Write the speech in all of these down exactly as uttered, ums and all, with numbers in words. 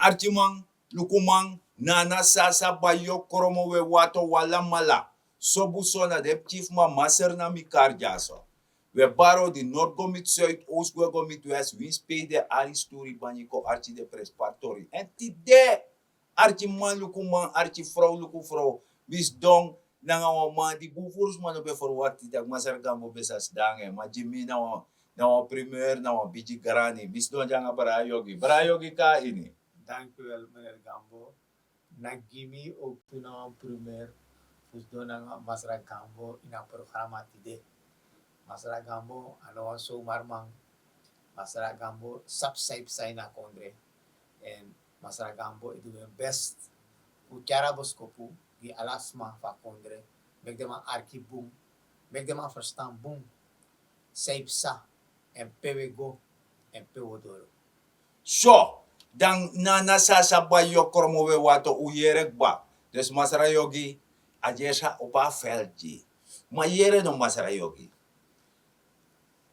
Arkiman, lukuman, nana sasa bayo kromo we wato wala mala. Sobu so na de chief ma maser na mi kari dyaso. We baro di nord go mit zuid, oost we go mit west, winsi pe de ari sturi banyi ko arki de prespari tori. En tide, arkiman lukuman, arki frow luku frow, mi sidon nanga wan man di bun furu sma no ben ferwakti tak' masra Gambo ben sa sidon nanga en. Ma gi mi na wan, na wan primeur, na wan bigi grani. Mi sidon dya nanga Bra Yogi. Bra Yogi kon na ini. Danki wel, meneer Gambo. Na gi mi ook tu na wan primeur fu sidon nanga masra Gambo ini a programa tide. Masra Gambo a no wan somar man. Masra Gambo sabi san e psa ini a kondre. En masra Gambo e du en best fu tyari a boskopu gi ala sma fu a kondre. Meki den man arki bun, meki den man ferstan bun san e psa, en pe wi e go, en pe wi o doro. So, dan nana sasa bayo kromo we wato, un yere kba. Dus masra Yogi, a gersa opo a veld gi. Ma yere no masra Yogi.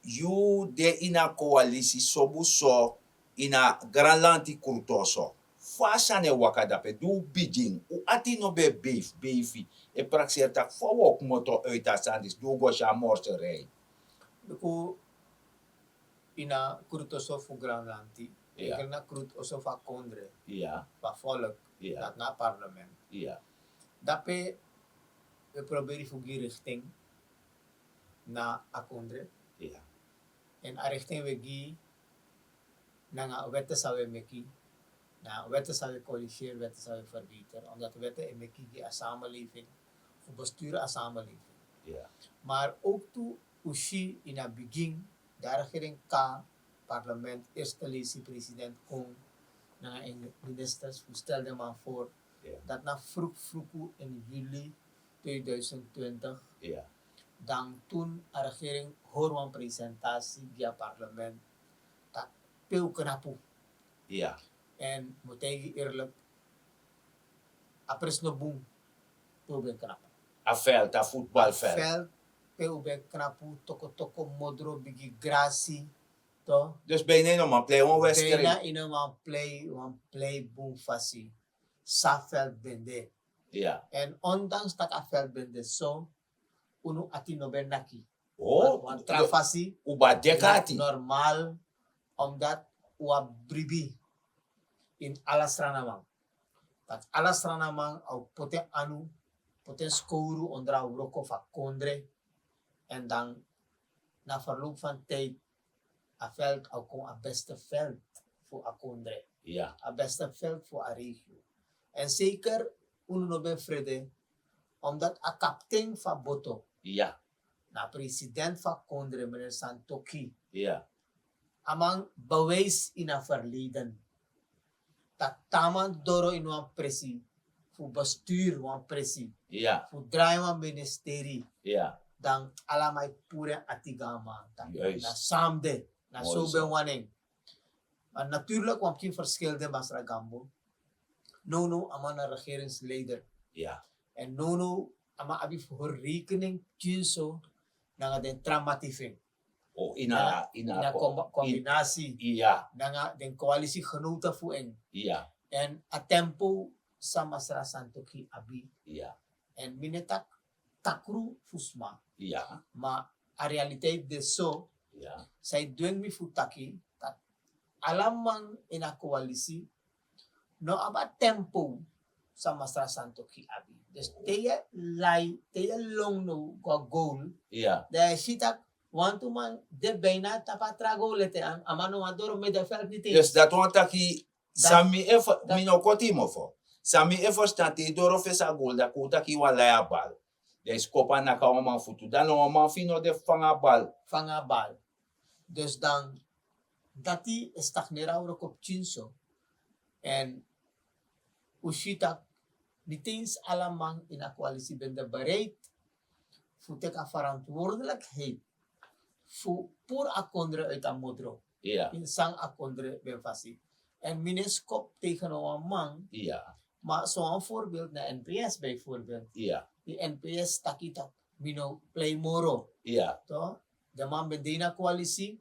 Yu de ini a koalisi sobu so ini a granlanti kruto so. Fa a sani e waka dape, di un bigin, un ati no ben e beifi, beifi. E prakseri tak' fa un o kmoto uit a sani disi, di un go si a morserei. Luku, ini a kruto so fu granlanti, eigenlijk na kruto so fu a kondre, fu a volk, dati na a parlement. Dape wi e proberi fu gi richting na a kondre. En a richting wi e gi nanga wètte san wi e meki, na wètte san wi e korigeri, wètte san wi e verbeter. Omdat wètte e meki gi a samenleving, fu bestuur a samenleving. Maar ook tu un si ini a bigin, di a regering kon, parlement, eerste lesi, president kon, nanga en ministers, fu stel den man voor. Dati na vroeg, vroeg in juli tweeduizend twintig. Dan toen a regering hori wan presentatie gi a parlement, tak' pe un knapu. En mi o taigi yu eerlijk, a pres no bun pe un ben knapu. A veld, a voetbalveld. A veld pe un ben knapu, toko toko modro, bigi grasi, toch? Dus bijna yu no man plei wan wedstrijd. Bijna yu no man plei wan plei bun fasi. San a veld ben de. En ondanks tak' a veld ben de so, unu ati no ben naki. Wan tra fasi, un ben deki ati. Normal, omdat un abi bribi ini ala Sranan man. Dati ala Sranan man a o poti en anu, poti en skowru ondro a wroko fu a kondre. En dan na verloop van tijd, a veld a o kon a beste veld fu a kondre. A beste veld fu a regio. En zeker, unu no ben frede, omdat a kaptein fu a boto, na president fu a kondre, meneer Santokhi. A man bewijs ini a verleden tak' te a man doro ini wan presi fu bestuur wan presi, fu drai wan ministeri, dan ala man e puru en ati gi a man. Na so a mus de, na so un ben wani en. Maar natuurlijk wan pikin verschil de, masra Gambo. Nownow a man na regeringsleider. En nownow a man abi fu hori rekening pikinso nanga den tra mati fu en. Ini a kombinasi nanga den koalisiegenota fu en. En a tempo san masra Santokhi abi. En mi no e taki takru fu sma. Ma a realiteit de so, san e dwingi mi fu taki tak' ala man ini a koalisi no abi a tempo san masra Santokhi abi. Dus te yu e lai, te yu e lon now go a goal, dan yu e si tak' wantu man de bijna tapu a tra goal ete, a man no wani doro middenveld niti. Dus dati wani taki, san mi e, mi no koti yu mofo. San mi e ferstan, te yu doro fesi a goal, dan kon un taki yu wani lai a bal. Dan yu skopu a naki a wan man futu, dan na wan man fu yu no de fu fanga a bal. Fanga a bal. Dus dan dati e stagneri a wroko pikinso. En un si tak' niti eens ala man ini a koalisi ben de bereid fu teki a verantwoordelijkheid fu puru a kondre uit a modro. Ini san a kondre ben fasi. En mi no e skopu tegen no wan man. Ma so wan voorbeeld na N P S bijvoorbeeld. Di N P S taki tak' mi no plei moro. Toch? Den man ben de ini a koalisi.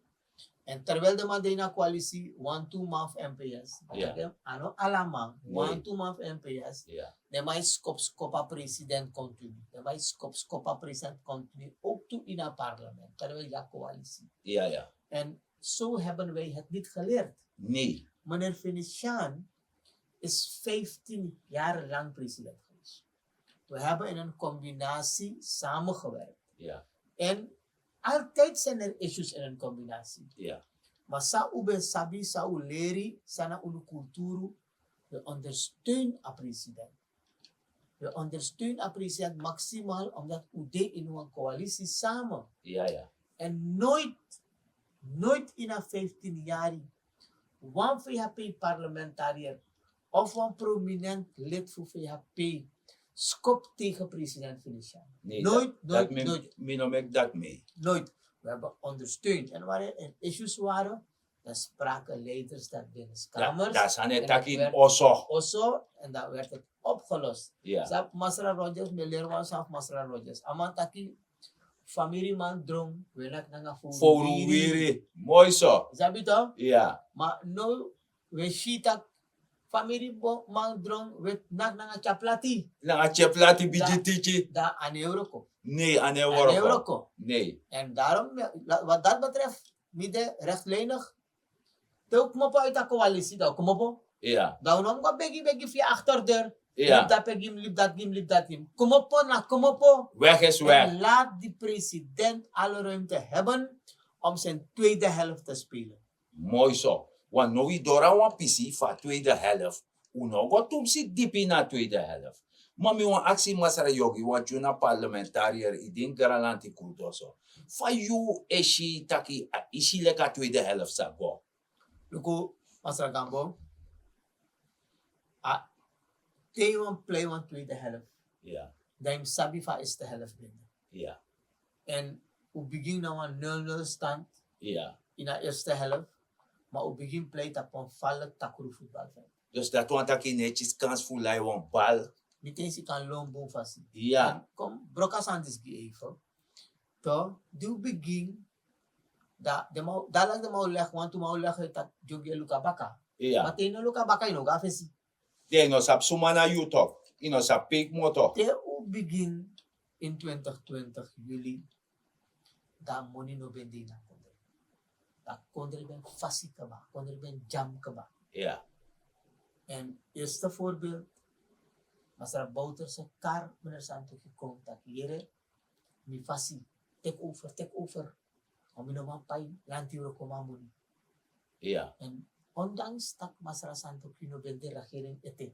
En terwijl de man de in a coalitie, wantu man fu M P S. A no alaman, wantu man fu M P S. Den man e skop skop a president continu. Den man e skop skop a president continu, ook tu in a parlement, terwijl de coalitie. En zo hebben wij het niet geleerd. Nee. Meneer Venetiaan is vijftien jaar lang president geweest. We hebben in een combinatie samengewerkt. En altijd zijn er issues in een combinatie. Maar sa ube sabi, sa u leri, sana ulu kulturu, we ondersteun a president. We ondersteun a president maximaal omdat u deed in een coalitie samen. En nooit, nooit in a vijftien jaar wan V H P-parlementariër of wan prominent lid van V H P skop tegen president Venetiaan. Nooit, nooit, nooit. Mi no meki dati mee. Nooit. We hebben ondersteund. En wanneer er issues waren, dan spraken leiders dat binnenkamers. Dan sani taki oso. Oso, en dan werd het opgelost. Sabi Masra Rogers, mi leri wan sani fu Masra Rogers. A man taki, famiri man dron, we naki nanga fowru wiri. Moi so. Sabi to? Ma no, we si taki famiri man dron, we naki nanga tyaplati. Nanga tyaplati bigi tiki. Dan a no e wroko. Nee, a no e wroko. Nee. En daarom, wat dat betreft, mi de rechtlijnig. Te u kmopo uit a coalitie, dan u kmopo. Dan u no mus go begi begi via achterdeur. Libi dati gi mi, libi dati gi mi, libi dati gi mi. Kmopo na kmopo. Weg is weg. En laat die president alle ruimte hebben om zijn tweede helft te spelen. Moi so. Want now wi doro na wan pisi fu a tweede helft. Un no go tumsi dipi na tweede helft. Ma mi wani aksi Masra Yogi, want yu na parlementariër, yu de ini Granlanti Kultu so. Fa yu e si taki a isi leki a tweede helft sa go? Luku, Masra Gambo, a te yu wani plei wan tweede helft, dan yu mus sabi fa a eerste helft ben de. En u bigin na wan nul nul stand in a eerste helft, ma u bigin plei tapu wan fala takru voetbalveld. Dus dati wani taki yu no e kisi kans fu lai wan bal. Niet eens yu kan lon bun fasi. Kom, broko a sani disi gi yu even. To, di u bigin, dan den man, dan leki den man o legi, wantu man o legi taki Yogi e luku a baka. Ma te yu no luku a baka, yu no go na fesi. Den no sabi suma na yu tok. Yu no sabi pe yu kmoto. Te u bigin in twintig twintig juli, dan moni no ben de ini a kondre. Dan kondre ben fasi kaba, kondre ben dyam kaba. En eerste voorbeeld, Masra Bouterse kari meneer Santokhi kon taki: Yere, mi fasi, take over, take over. Ma mi no man pai lantiwroko man moni. En ondanks taki Masra Santokhi no ben de regering ete,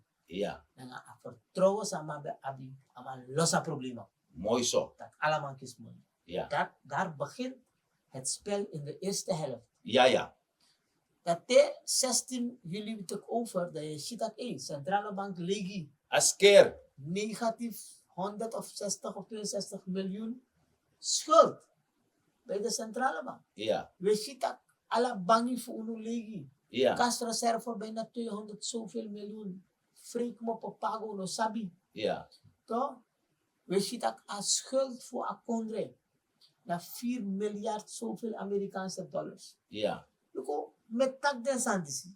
nanga a vertrouwen san a man ben abi, a man los a problema. Moi so. Taki ala man kisi moni. Daar begint het spel in de eerste helft. Dan te zestien juli wi take over, dan yu e si taki, ei, centrale bank legi. A skeer. Negatief honderd of zestig of tweeënzestig miljoen schuld bij de centrale bank. Wi e si taki ala bangi fu unu legi. Kasreserve bijna tweehonderd zoveel miljoen. Frei kmopo, pago, no sabi. Toch? Wi e si taki a schuld fu a kondre na vier miljard zoveel Amerikaanse dollars. Luku, mi e taki den sani disi.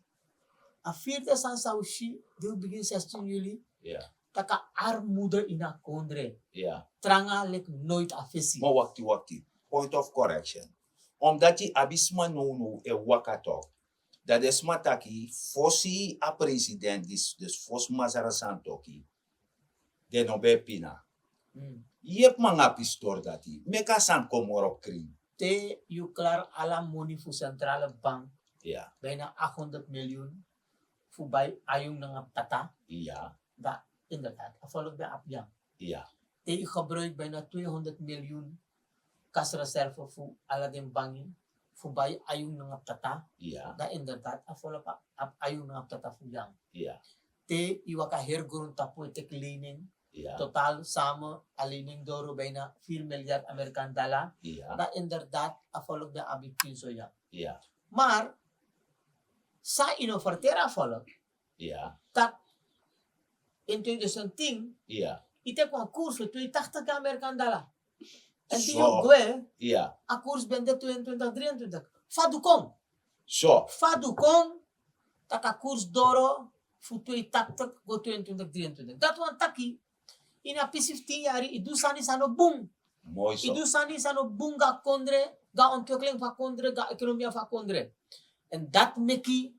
A vierde sani san wi si, di wi bigin zestien juli, taki a armoede ini a kondre tranga leki nooit a fesi. Ma wakti, wakti. Point of correction. Omdat yu abi sma nownow e waka tok, dan den sma taki fosi a president disi, dus fosi Masra Santokhi, den no ben e pina. Yepi mi nanga a pisitori dati, meki a sani kon moro krin. Te yu klari ala moni fu centrale bank, bijna achthonderd miljoen, fu bai ayun nanga ptata, dan inderdaad a volk ben abi yang. Te yu gebruik bijna tweehonderd miljoen kasreserve fu ala den bangi fu bai ayun nanga ptata, dan inderdaad a volk abi ayun nanga ptata fu yang. Te yu waka heri grontapu e teki lening, totaal samen a lening doro bijna vier miljard Amerikaan dollar, dan inderdaad a volk ben abi pinso yang. Maar san yu no ferteri a volk, tak in tweeduizend tien yu teki wan koers fu tweehonderdtachtig Amerikaan dollar. En di yu gwe, a koers ben de tweeëntwintig, drieëntwintig. Fa du kon? So. Fa du kon, tak' a kurs doro fu twee tachtig go tweeëntwintig drieëntwintig. Dati wani taki, ini a pisi fu tin yari, yu du sani san no bun. Mooi so. Yu du sani san no bun gi a kondre, gi a ontwikkeling fu a kondre, gi a ekonomia fu a kondre. En dati meki,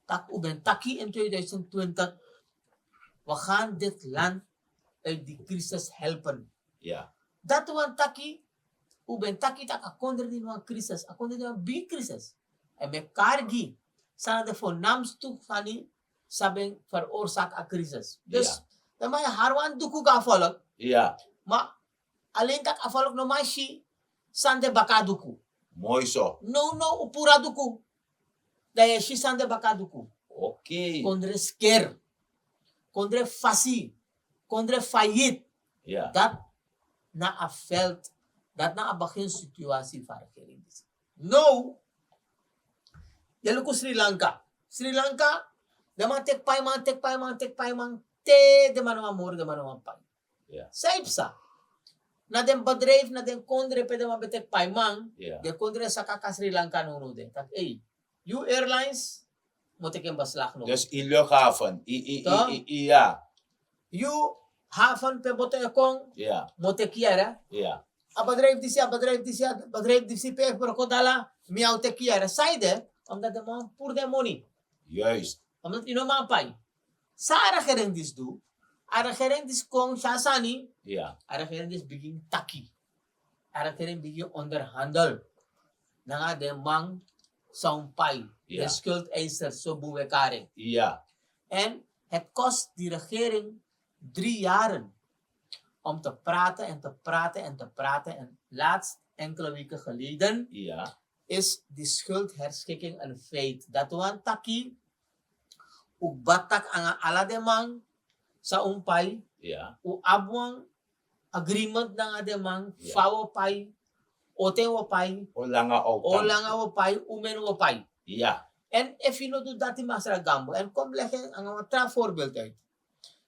tak' un ben taki in tweeduizend twintig, we gaan dit land uit die crisis helpen. Ya. Dati wani taki, un ben taki tak' a kondre de ini wan crisis, a kondre de ini wan bigi crisis. En mi e kari gi, san na de voornaamste sani san ben veroorzaak a crisis. Dus, ya, dan man e hari wan duku gi a volk. Ya. Ma alleen tak' a volk no man si san de baka a duku. Mooi so. Now, now un puru a duku, dan yu e si san de baka a duku. Oké. Kondre skeer. Kondre fasi. Kondre failliet. Ya. Dati na a veld, dati na a begin situatie fu a regering disi. Now, yu e luku Sri Lanka. Sri Lanka, den man teki paiman, teki paiman, teki paiman, te den man no man moro, den man no man pai. Ya. San yu psa? Na den bedrijf, na den kondre pe den man ben teki paiman, ya, den kondre saka kon Sri Lanka now, now den taki, ei, yu airlines, mi o teki en beslag now. Dus yu luchthaven, yu, yu, yu, yu, ya. Yu haven pe boto e kon, ya, mi o teki yere. Ya. A bedrijf disi, a bedrijf disi, a bedrijf disi pe e broko dala, mi o teki yere. Sanede, omdat den man puru den moni. Juist. Omdat yu no man pai. San a regering disi du? A regering disi kon si a sani. Ya. A regering disi bigin taki. A regering bigin onderhandel nanga den man san o pai. Ya. Den schuldeisers, so bun wi e kari. Ya. En het kost die regering drie jaren om te praten en te praten en te praten. En laatst, enkele weken geleden, ya, is die schuldherschikking een feit. Dati wani taki, un kba taki nanga ala den man san un pai. Ya. Un abi wan agreement nanga den man, ya, fa wi o pai, on ten wi o pai, on langa o pai, on langa wi o pai, on meni wi o pai. Ya. En efu yu no du dati, Masra Gambo, en kon mi legi en nanga wan tra voorbeeld uit.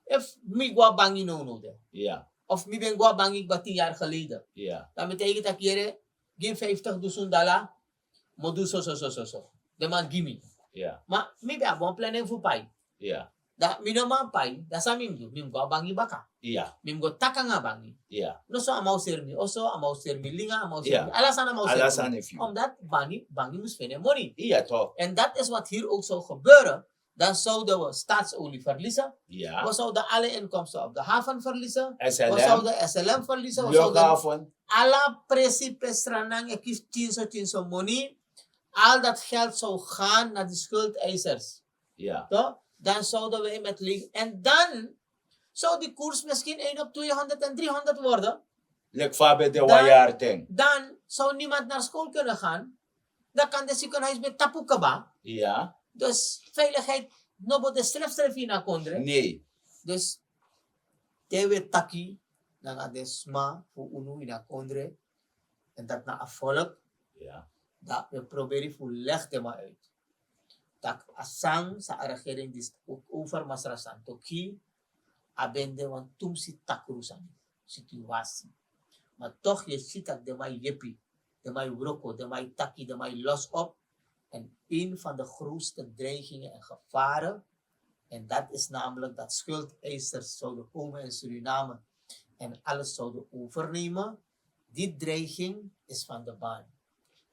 Efu mi go na bangi now, now de. Ya. Of mi ben go na bangi kba tin yari geleden. Ya. Dan mi taigi taki, yere, gi mi vijftig dusun dala, mi o du so, so, so, so, so. Den man gi mi. Ya. Ma mi ben abi wan planning fu pai. Ya. Dan mi no man pai, dan san mi mus du? Mi mus go na bangi baka. Ya. Mi mus go taki nanga bangi. Ya. No, so a man o seri mi oso, a man o seri mi linga, a man o seri, ya, mi ala sani, a man o seri mi. Ala sani fu yu. Omdat bangi, bangi mus feni moni. Ya, toch. En dat is wat hier ook zou gebeuren. Dan zouden we Staatsolie verliezen. Ja. We zouden alle inkomsten op de haven verliezen. S L M. We zouden S L M verliezen. We zouden luchthaven. Ala presi pe Sranan e kisi, tyinso, tyinso moni. Al dat geld zou gaan naar de schuldeisers. Ja. Toch? Dan zouden wij met leeg. En dan zou die koers misschien één op tweehonderd en driehonderd worden. Leki fa a ben de wan yari ten. Dan zou niemand naar school kunnen gaan. Dan kan de ziekenhuis ben tapu kaba. Ja. Dus veiligheid no bo de srefsrefi na kondre. Nee. Dus te wi e taki nanga den sma fu unu ini a kondre, en dat na a volk. Ja. Dan wi e proberi fu leg den man uit. Tak' a sani san a regering disi, ook over Masra Santokhi, a ben de wan tumsi takru sani, situasi. Maar toch, yu e si tak' den man e yepi, den man e wroko, den man e taki, den man e los op. En een van de grootste dreigingen en gevaren, en dat is namelijk dat schuldeisers zouden komen in Suriname en alles zouden overnemen. Die dreiging is van de baan.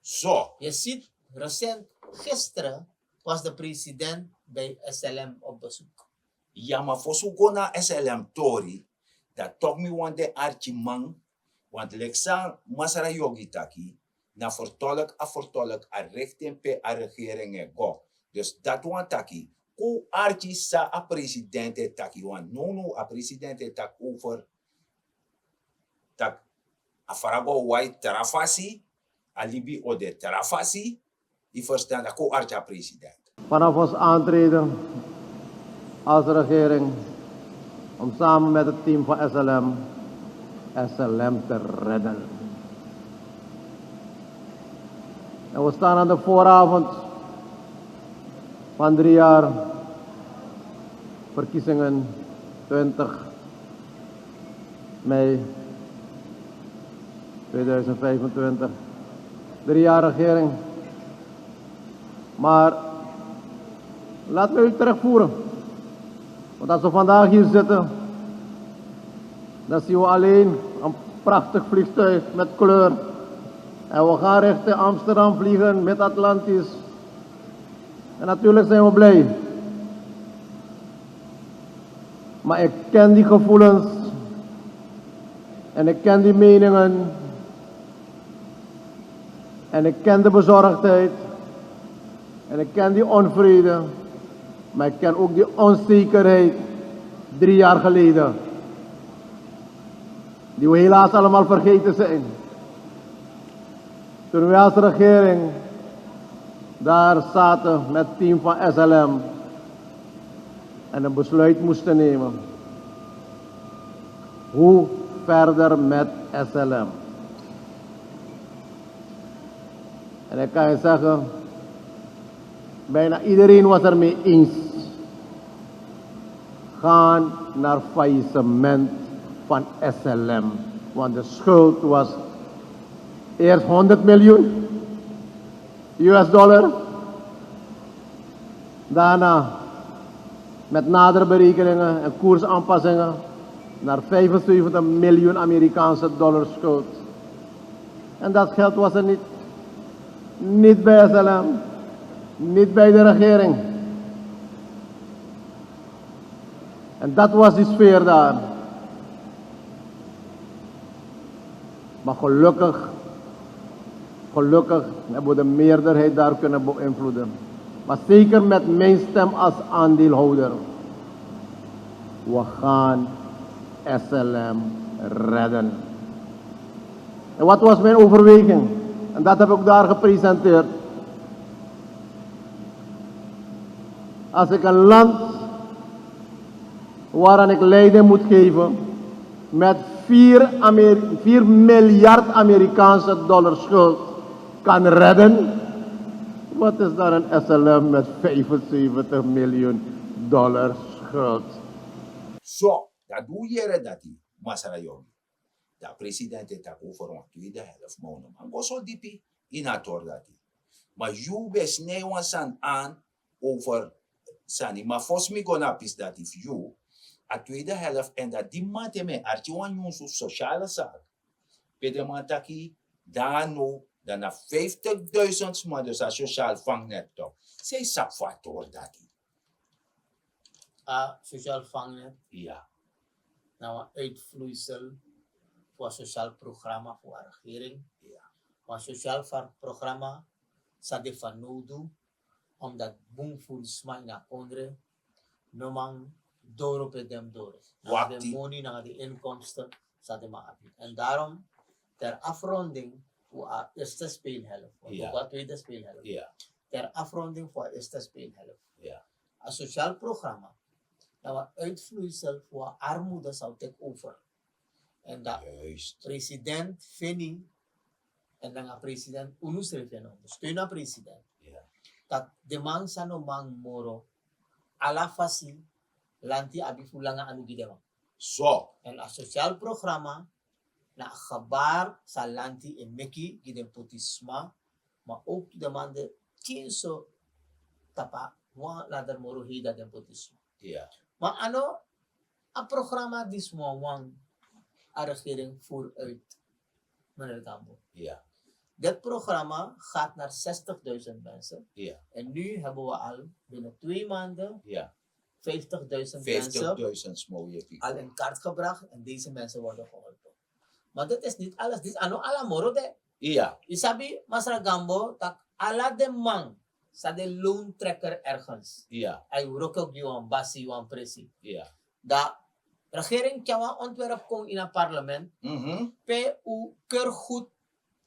Zo. Je ziet, recent, gisteren was de president bij S L M op bezoek. Ya, ma fosi un go na S L M tori, dan toch mi wani den arkiman, want leki san Masra Yogi taki, na vertolk, a vertolk a richting pe a regering e go. Dus dati wani taki, kon un arki san a president e taki, want nownow a president e taki over tak' a fara go wai tra fasi, a libi o de tra fasi, yu ferstan, dan kon un arki a president. Vanaf ons aantreden als regering om samen met het team van S L M, S L M te redden. En we staan aan de vooravond van drie jaar verkiezingen, twintig mei tweeduizend vijfentwintig. Drie jaar regering. Maar laat me u terugvoeren. Want als we vandaag hier zitten, dan zien we alleen een prachtig vliegtuig met kleur. En we gaan richting Amsterdam vliegen, Mid-Atlantisch. En natuurlijk zijn we blij. Maar ik ken die gevoelens. En ik ken die meningen. En ik ken de bezorgdheid. En ik ken die onvrede. Maar ik ken ook die onzekerheid drie jaar geleden. Die we helaas allemaal vergeten zijn. Toen wij als regering daar zaten met het team van S L M en een besluit moesten nemen. Hoe verder met S L M? En ik kan je zeggen, bijna iedereen was ermee eens. Gaan naar faillissement van S L M. Want de schuld was eerst honderd miljoen U S dollar. Daarna, met nadere berekeningen en koersaanpassingen, naar vijfenzeventig miljoen Amerikaanse dollar schuld. En dat geld was er niet. Niet bij S L M, niet bij de regering. En dat was die sfeer daar. Maar gelukkig, gelukkig hebben we de meerderheid daar kunnen beïnvloeden. Maar zeker met mijn stem als aandeelhouder. We gaan S L M redden. En wat was mijn overweging? En dat heb ik daar gepresenteerd. Als ik een land waaraan ik leiding moet geven met vier Amer-, vier miljard Amerikaanse dollar schuld kan redden, wat is dan een S L M met vijfenzeventig miljoen dollar schuld? So, dat doe yere dati, Masra Yogi. Dan president e taki over wan tweede helft, ma un no man go so dipi ini a tori dati. Ma yu ben snij wan sani aan over sani. Ma fosi mi go na a pisi dati fu yu, a tweede helft, en dati di man te mi e arki wan nyunsu, sociale zaak, pe den man taki dan now dan na vijftigduizend sma, dus a sociaal vangnet toch. San yu sabi fu a tori dati? A sociaal vangnet, ya, na wan uitvloeisel fu a sociaal programma fu a regering. Ya. Wan sociaal var-, programma san de fanowdu, omdat bun furu sma ini a kondre no man doro pe den mus doro. Nanga den moni, nanga den inkomsten san den man abi. En daarom, ter afronding fu a eerste speelhelft, want we go a tweede speelhelft. Ya. Ter afronding fu a eerste speelhelft. Ya. A sociaal programma na wan uitvloeisel fu a armoede san un teki over. En dat president Fini en nanga president unu srefi en ondersteun a president. Ya. Dat den man san no man moro, ala fasi lanti abi fu langa anu gi den man. So. En a sociaal programma na a gebaar san lanti e meki gi den potisma, ma ook tu den man de kinso tapu wan ladder moro hei dan den potisma. Ya. Ma a no a programma di sma wan a regering voer uit, meneer Gambo. Ya. Dit programma gaat naar zestigduizend mensen. Ya. En nu hebben we al binnen twee maanden, ya, vijftigduizend mensen, vijftigduizend sma, ya, al in kaart gebracht en deze mensen worden geholpen. Maar dit is niet alles. Dit is a no ala moro de. Ya. Yu sabi, Masra Gambo, tak' ala den man san de loontrekker ergens. Ya. A e wroko gi wan basi, wan presi. Ya. Dan regering tyari wan ontwerp kon ini a parlement, mhm, pe un keur goed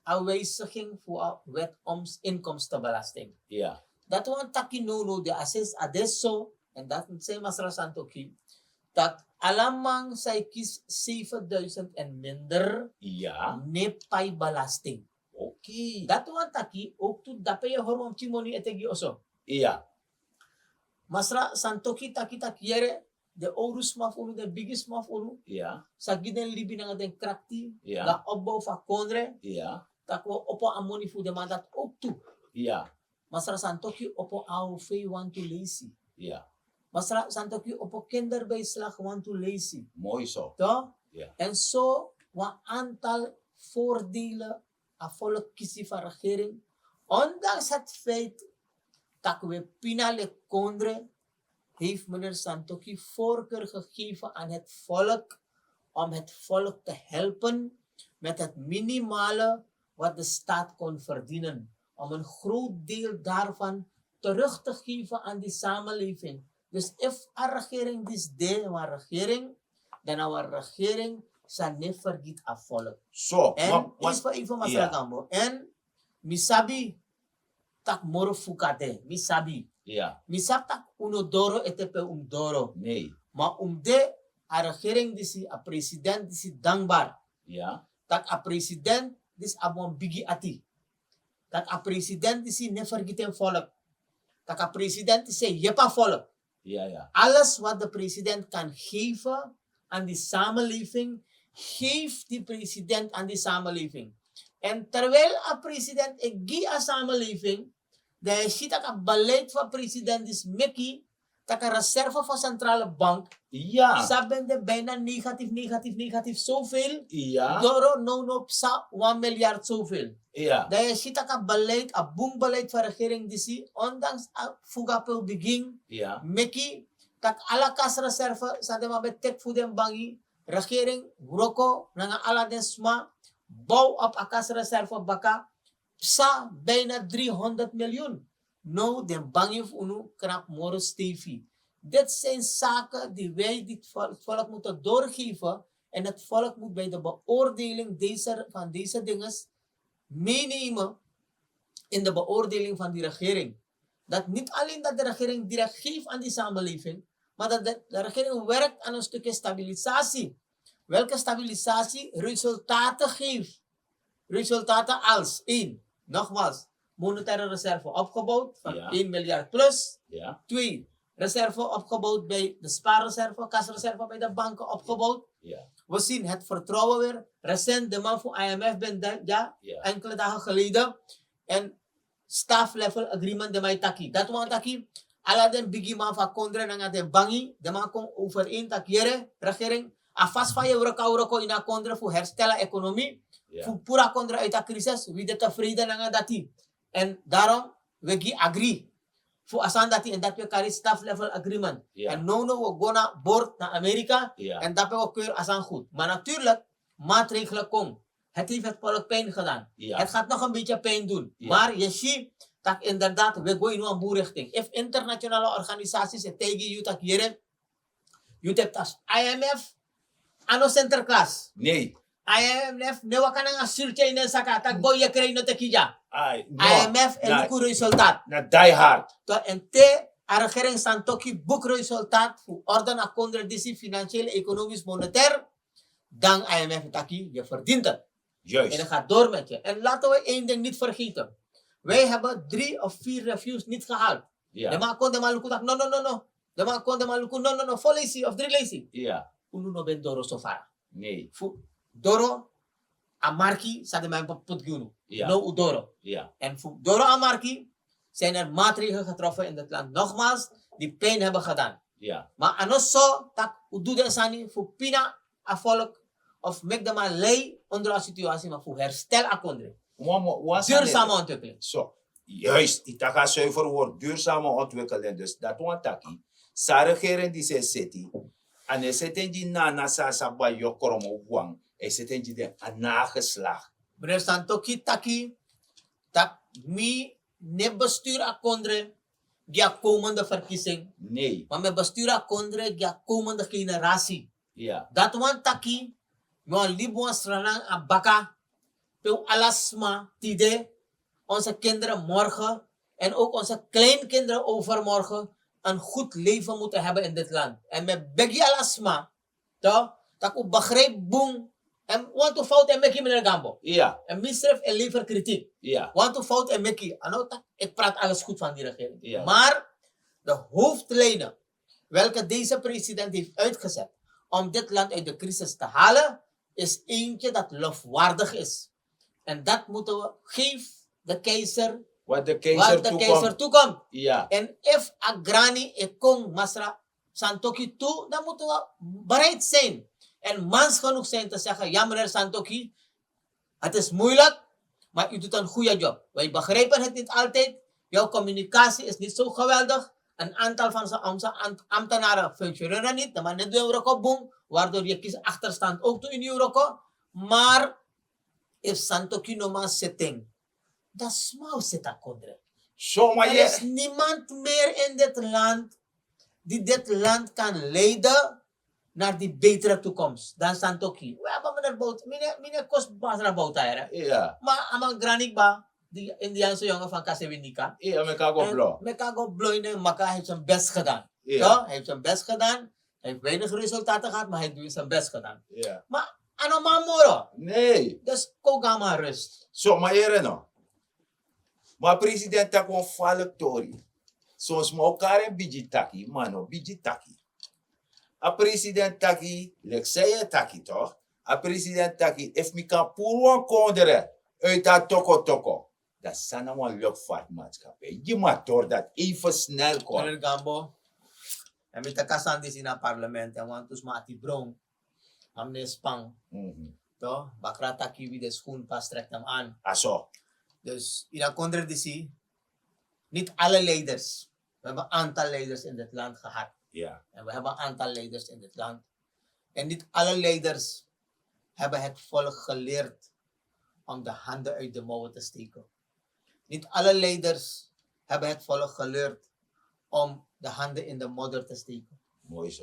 a wijziging fu a wet om inkomstenbelasting. Ya. Dati wani taki now now de a sesi a de so, en dati san Masra Santoki taki, ala man san e kisi zevenduizend en minder, ya, no e pai belasting. Oké. Dati wani taki, ook tu dape yu e hori wan pikin moni ete gi oso. Ya. Masra Santoki taki taki yere, den owru sma fu unu, den bigi sma fu unu, ya, san gi den libi nanga den krakti, ya, nanga opbouw fu a kondre, ya, tak' un o opo a moni fu den man dati ook tu. Ya. Masra Santoki opo A O V wantu leisi. Masra Santoki opo kinderbijslag wantu leisi. Mooi zo. Toch? En zo wan aantal voordelen a volk kisi van regering. Ondanks het feit dat we pina le kondre, heeft meneer Santoki voorkeur gegeven aan het volk, om het volk te helpen met het minimale wat de staat kon verdienen, om een groot deel daarvan terug te geven aan die samenleving. Dus if a regering disi de wan regering, dan a wan regering san ne vergiet a volk. So, en even even masra kambo en mi sabi tak moro fuka de, mi sabi. Mi sabi tak un no doro ete pe un doro. Ma un de a regering disi, a president disi dankbaar. Tak a president disi abi wan bigi ati. Tak a president disi ne vergiet en volk. Tak a president disi yepa volk. Alles wat de president kan geven aan die samenleving, geeft die president aan die samenleving. En terwijl a president e gi a samenleving, dan e si tak a beleid van president disi meki tak a reserve van centrale bank sa ben de bijna negatief, negatief, negatief zoveel. Doro no no psa wan miljard zoveel. Dan e si tak a beleid, a bun beleid van regering disi, ondanks a fuga pe un bigin meki tak ala kasreserve san den man ben teki fu den bangi, regering wroko nanga ala den sma bow op a kasreserve baka psa bijna driehonderd miljoen. No, den bangi fu unu knap moro stefi. Dit zijn zaken die wij dit volk, het volk moeten doorgeven. En het volk moet bij de beoordeling deze, van deze dingen meenemen in de beoordeling van die regering. Dat niet alleen dat de regering direct geeft aan die samenleving, maar dat de, de regering werkt aan een stukje stabilisatie. Welke stabilisatie resultaten geeft. Resultaten als één, nogmaals, monetaire reserve opgebouwd van één miljard plus. Twee, reserve opgebouwd bij de spaarreserve, kasreserve bij de banken opgebouwd. We zien het vertrouwen weer. Recent de man van I M F ben ja, enkele dagen geleden. En staff level agreement de man taki. Dat wan taki, ala den bigi man van kondre nanga den bangi, de man kon overeen taki yere, regering, a fasi fa yu e wroko a wroko ini a kondre fu herstel a ekonomi, fu puru a kondre uit a crisis, wi de tevreden nanga dati. En daarom, we gi agree fu a sani dati en dati we kari staff level agreement. En now now we go na board na Amerika, en dape we keur a sani goed. Maar natuurlijk, maatregelen kon. Het heeft het volk pijn gedaan. Het gaat nog een beetje pijn doen. Maar je ziet dat inderdaad, we go in een boer richting. If internationale organisaties e taigi yu tak yere, yu teki tas I M F, ano Sinterklaas. Nee. I M F, ne waka nanga surtye ini en saka, tak boy yu e krijg no teki dya. I M F e luku resultaat. Na die hard. To en te a regering Santoki boek resultaat fu orde na kondre disi financieel, economisch, monetair. Dan I M F taki, je verdient het. En dan gaat door met je. En laten we één ding niet vergeten. Wij hebben drie of vier reviews niet gehaald. De man kon de man luku tak, no, no, no, no. De man kon de man luku, no, no, no, four leisi of drie leisi. Unu no ben doro so far. Fu doro a marki san de man put gi unu. No, u doro. En fu doro a marki zijn er maatregelen getroffen in dit land, nogmaals, die pijn hebben gedaan. Maar ano so tak u du den sani fu pina a volk of meki de man lei onder a situatie, maar fu herstel a kondre. Duurzame ontwikkeling. So, juist, yu taki a zuiver woord, duurzame ontwikkeling. Dus dat wan taki, san regering disi e seti, a no e seti en gi nana san sa bai yu kromo wan, e seti en gi den a nageslag. Meneer Santoki taki, tak mi no e bestuur a kondre gi a komende verkiezing. Nee. Maar mi e bestuur a kondre gi a komende generatie. Dat wan taki, mi wan libi wan Sranan a baka, pe un ala sma tide, onze kinderen morgen en ook onze kleinkinderen overmorgen een goed leven moeten hebben in dit land. En mi e begi ala sma, toch, tak u begrijp bun. En wantu fout e meki, meneer Gambo. En mi srefi e lever kritiek. Wantu fout e meki. A no tak ik praat alles goed van die regering. Maar de hoofdlijnen welke deze president heeft uitgezet om dit land uit de crisis te halen, is eentje dat lofwaardig is. En dat moeten we, geef de keizer Wat de keizer toekomt. En efu agrani e kon masra Santoki tu, dan moeten we bereid zijn en mans genoeg zijn te zeggen: ja, meneer Santoki, het is moeilijk, maar u doet een goede job. Wij begrijpen het niet altijd. Jouw communicatie is niet zo geweldig. Een aantal van onze ambtenaren functioneren niet. De man net doen roko boom, waardoor je kiest achterstand ook toe in Europa. Maar if Santoki no man sitting, dan smau zit a kondre. Er is niemand meer in dit land die dit land kan leiden naar die betere toekomst dan Santoki. We hebben meneer Bout, meneer, meneer Kos Basra Boutaire. Maar a man granikba, die Indiaanse jongen van Kasewinika. Mekago Bloine Maka heeft zijn best gedaan. Toch? Hij heeft zijn best gedaan. Hij heeft weinig resultaten gehad, maar hij heeft zijn best gedaan. Maar a no man moro. Nee. Dus kon gaan maar rust. So, maar hier no. Maar president taki wan falik tori. Soms ma okare bigi taki, mano bigi taki. A president taki, leki sei e taki toch? A president taki, efu mi kan puru wan kondre uit a toko toko, dan san na wan luchtvaartmaatschappij? Gi mi a tori dati even snel kon. Meneer Gambo, en mi taki a sani disi na parlement, en wantu sma ati bron, a meneer Spang. Toch? Bakra taki: wie de schoen past, trekt hem aan. Dus in a kondre disi, niet alle leiders. We hebben een aantal leiders in dit land gehad. En we hebben een aantal leiders in dit land. En niet alle leiders hebben het volk geleerd om de handen uit de mouwen te steken. Niet alle leiders hebben het volk geleerd om de handen in de modder te steken.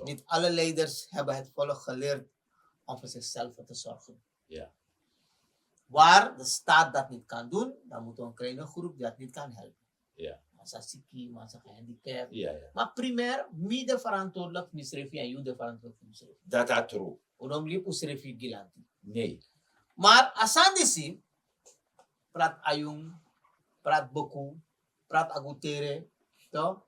Niet alle leiders hebben het volk geleerd om voor zichzelf te zorgen. Waar de staat dat niet kan doen, dan moeten we een kleine groep die dat niet kan helpen. Masa siki, masa gehandicap. Maar primair, mi de verantwoordelijk fu misrefi en yu de verantwoordelijk fu misrefi. Dat is true. Unom liep usrefi gilanti. Nee. Maar a sani disi, prat ayung, prat boku, prat agutere, toch?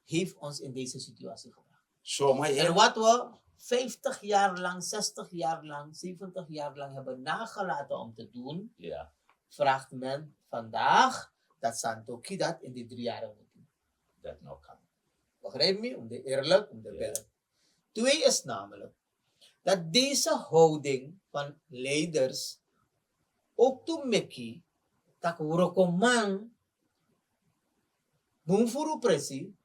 Heeft ons in deze situatie gebracht. En wat we vijftig jaar lang, zestig jaar lang, zeventig jaar lang hebben nagelaten om te doen, vraagt men vandaag dat Santoki dat in die drie jaren moet doen. Dat no kan. Begrijp me, om de eerlijk, om de billen. Twee is namelijk dat deze houding van leiders ook to meki tak wrokoman bun furu presi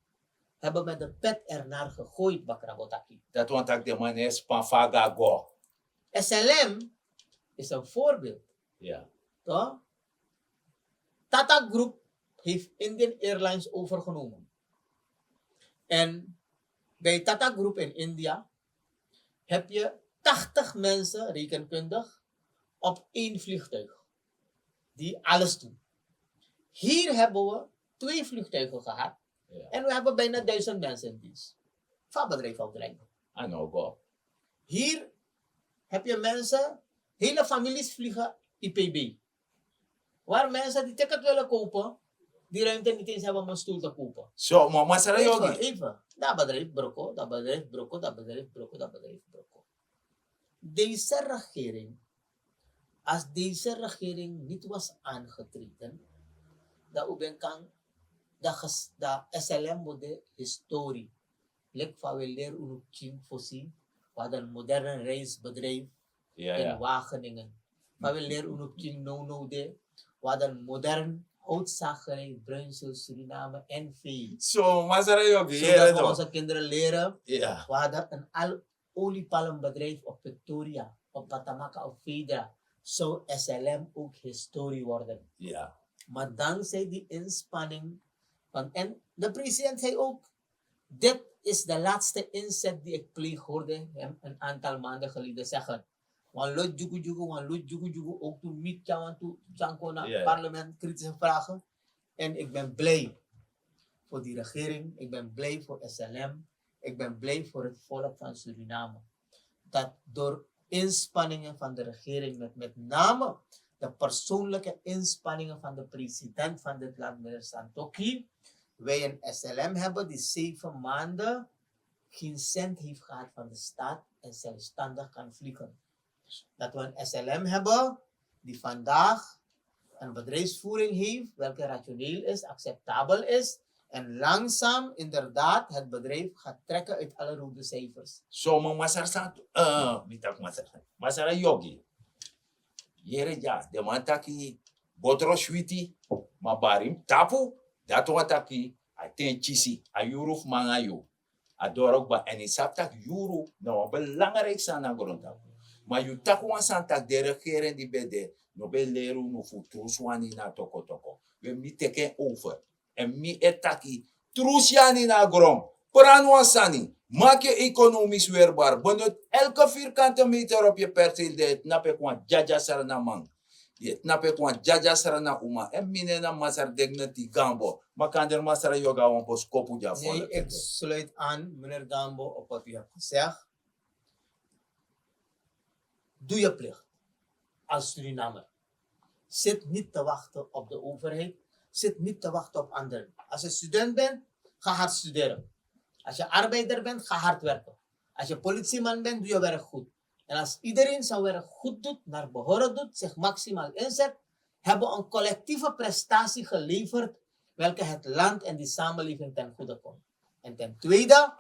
hebben met de pet ernaar gegooid, Bakrabotaki. Dat want dat de man is Pafaga go. S L M is een voorbeeld. Toch? Tata Group heeft Indian Airlines overgenomen. En bij Tata Group in India heb je tachtig mensen rekenkundig op één vliegtuig die alles doen. Hier hebben we twee vliegtuigen gehad en we hebben bijna duizend mensen in dienst. Fa bedrijf al dreigen. Hier heb je mensen, hele families vliegen I P B. Waar mensen die ticket willen kopen, die ruimte niet eens hebben om een stoel te kopen. So, maar masra yogi. Even, even. Dat bedrijf broko, dat bedrijf broko, dat bedrijf broko, dat bedrijf broko. Deze regering, als deze regering niet was aangetreden, dan u ben kan, dat ges-, dat S L M moet de historie. Leki fa we leri unu pikin fosi, we hadden een modern reisbedrijf in Wageningen. Fa we leri unu pikin now now de, we hadden een modern houtzagerij, Bruinsel, Suriname, N V. So, masra yogi, zodat we onze kinderen leren. We hadden een al oliepalmbedrijf op Victoria, op Batamaka, op Vedra. Zou S L M ook historie worden. Maar dankzij die inspanning van, en de president zei ook, dit is de laatste inzet die ik pleeg, hoorde hem een aantal maanden geleden zeggen. Wan lot jugu jugu, wan lot jugu jugu, ook toen Miet Tjawan toen Tjanko naar het parlement kritische vragen. En ik ben blij voor die regering, ik ben blij voor S L M, ik ben blij voor het volk van Suriname. Dat door inspanningen van de regering, met met name de persoonlijke inspanningen van de president van dit land, meneer Santoki, wij een S L M hebben die zeven maanden geen cent heeft gehad van de staat en zelfstandig kan vliegen. Dat we een S L M hebben die vandaag een bedrijfsvoering heeft welke rationeel is, acceptabel is en langzaam inderdaad het bedrijf gaat trekken uit alle rode cijfers. So, ma masra san, eh, mi taki masra san. Masra Yogi. Yere dya, den man taki botro switi, ma bari mus tapu, dati wani taki a ten kisi, a yuru fu mi nanga yu. A doro kba, èn yu sabi taki yuru na wan belangrijk sani na grontapu. Ma yu taki wan sani taki den regering di ben de, no ben leri unu fu trus wan ini a tokotoko. We mi teki en over. Èn mi e taki, trus yu ini a gron. Pran wan sani. Maak yu economisch weerbaar. Benut elke vierkante meter op yu perceel, dan yu e tnapu enke wan dyadyasra na man. Yu e tnapu enke wan dyadyasra na uma. Èn mi nen na masra Dignity Gambo. Ma kande masra Yogi a wan boskopu dya. Nee, ik sluit aan, meneer Gambo, op wat u hebt gezegd. Doe je plicht als Surinamer. Zit niet te wachten op de overheid. Zit niet te wachten op anderen. Als je student bent, ga hard studeren. Als je arbeider bent, ga hard werken. Als je politieman bent, doe je werk goed. En als iedereen zijn werk goed doet, naar behoren doet, zich maximaal inzet, hebben we een collectieve prestatie geleverd welke het land en de samenleving ten goede komt. En ten tweede,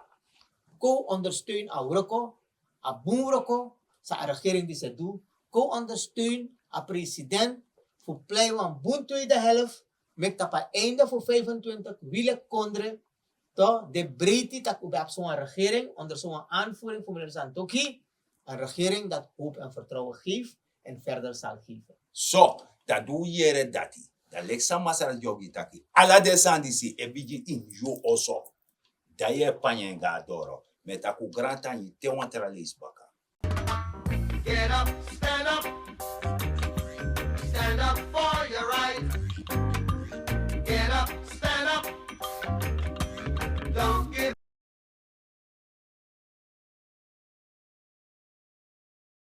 kon ondersteun a wroko, a bun wroko san a regering disi e du. Kon ondersteun a president fu plei wan bun tweede helft, meki tapu a einde fu vijfentwintig wi leki kondre, toch, de breedte taki un ben abi sowan regering onder sowan aanvoering fu meneer Santokhi, een regering dat hoop en vertrouwen geeft en verder zal geven. So, dan di un yere dati, dan leki san masra Yogi taki, ala den sani disi e bigin ini yu oso. Dan yu e panya en go na doro. Mi e taki un grantangi te wan tra leisi baka. Get up, stand up. Stand up